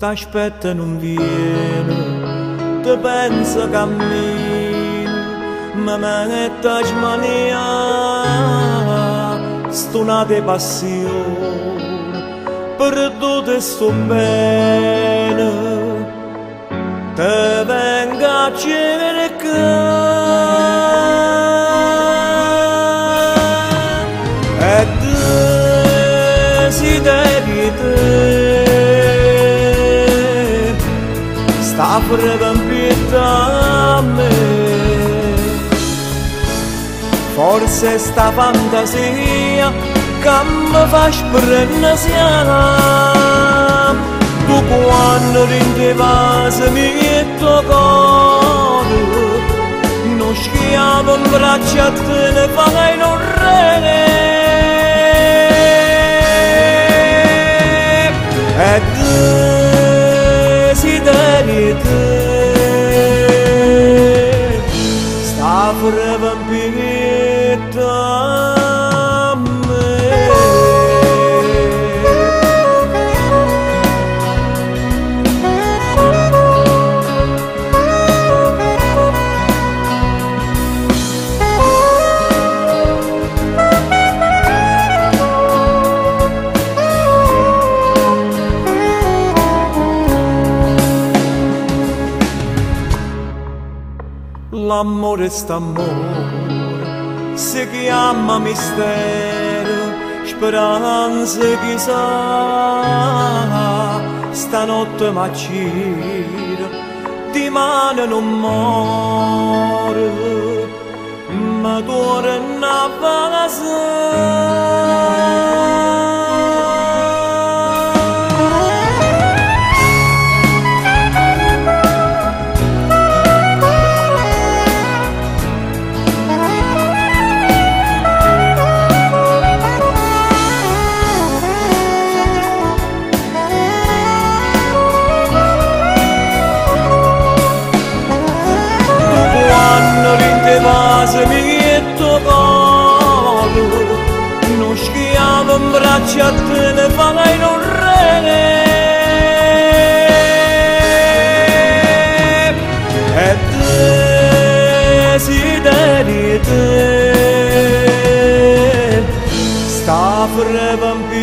T'aspetto e nun viene, te penso cammino, me metto a smanià, stonata 'e passione, perduto sto bene, te vengo a cercà. E desiderio 'e te, sta freva 'mpietto a me. Forse sta fantasia che mi fa sfrenesià. Tu quando dint' 'e vase miette 'o core, nu schiavo 'mbraccio a te ne fai nu re. E desiderio 'e te, sta freva 'mpietto a me. L'amore st'amore si chiama mistero, speranza chissà, stanotte m'accide, dimane non muore, ma torna a vasà. Tu quando dint' 'e vase miette 'o core, nu schiavo 'mbraccio a te ne fai nu re. E desiderio 'e te, sta freva 'mpietto.